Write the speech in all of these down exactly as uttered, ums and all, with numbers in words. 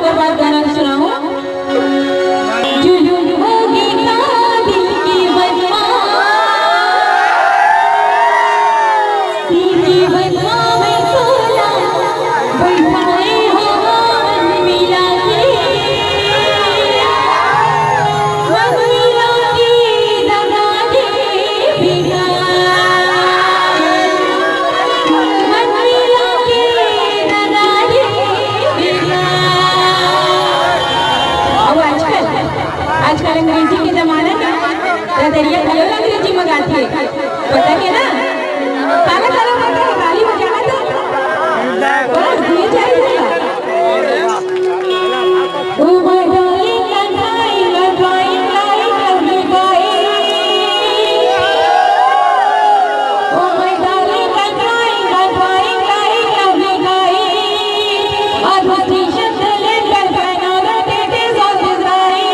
और बात गाना सुनाऊं। जुलुम होगे का दिल के बदमाश, दिल के बदमाश में तोला बैठाए हो मन मिला के, मन मिला के दगा दे बेटा, मन मिला के दगा दे बेटा। अब आजकल, आजकल अंग्रेजी के जमाना में रदरिया घलो अंग्रेजी में गाथे, पता हे ना? काला काला पता हे, ताली बजाना तो बस दिए जाए। Oh my darling, I'm crying, I'm crying like a baby. Oh my darling, I'm crying, I'm crying like a baby. Adho station the letter final, the date is on this night.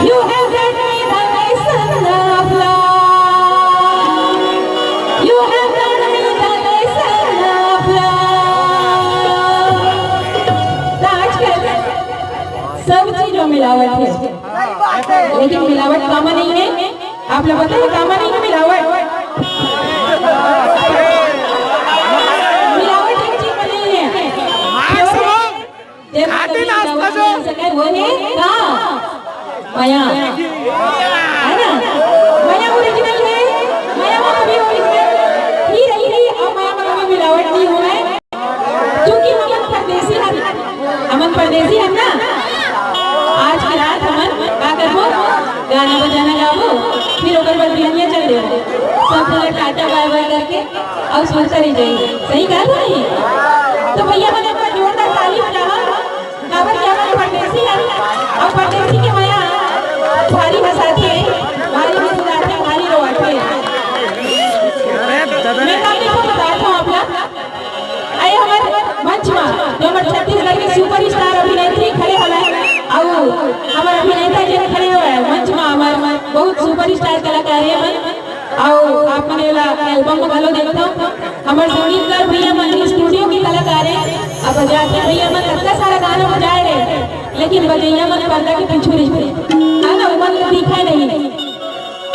You have read me the lesson of love. You have read me the lesson of love. तो आजकल सब चीज में मिलावट है, लेकिन मिलावट कामा नहीं है। आप लोग पता है कामा नहीं है मिलावट? मिलावट एक चीज में नहीं है। जब खाते नाश्ता जो सके वो है का मया, है ना? मया ओरिजिनल है, मया वो भी ओरिजिनल ही रही है और मया में कभी मिलावट नहीं हुआ है। क्योंकि हमन परदेसी हन, हमन परदेसी हन ना। आज के रात हमन का करबो? गाना बजाना गाबो, फिर ओकर बाद बिहनिया चल देबो। सब जगह टाटा बाय बाय करके अउ सुनता रह जाई। सही कहा था नहीं? तो भैया मन एक बार जोरदार ताली बजावा। काबर कि हमन परदेसी हन, अउ परदेसी के मया भारी हंसाथे, भारी मुस्कुराथे, भारी रोवाथे। मैं का कहिथों बताथों आप ला। आए हमर मंच मा, जो हमर छत्तीसगढ़ के सुपरस्टार अभिनेत्री खड़े हवय, अउ हमर अभिनेता जी खड़े हवय मंच मा, हमर बहुत सुपरस्टार कलाकार हे हमन। अउ आप मन एला एल्बम म घलो देखथव। हमर संगीतकार भैया मन, स्टूडियो के कलाकार हे, अब बजाते भैया मन अतना सारा गाना बजाए रहे, लेकिन बजैया मन पर्दा के पीछू रहिथे, है ना, ओमन दिखे नहीं।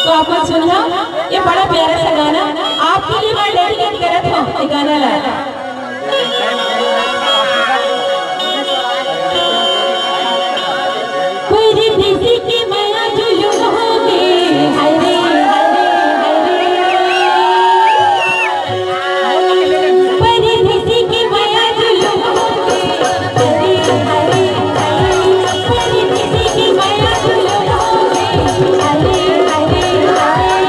तो आप मन सुनहा, ये बड़ा प्यारा सा गाना आपके लिए मैं डेडिकेट करत हूँ, ये गाना ला। परदेसी के मया जुलुम होगे, हाय रे, हाय रे, हाय रे। परदेसी के मया जुलुम होगे, हाय रे, हाय रे, हाय रे। परदेसी के मया जुलुम होगे, हाय रे, हाय रे, हाय रे।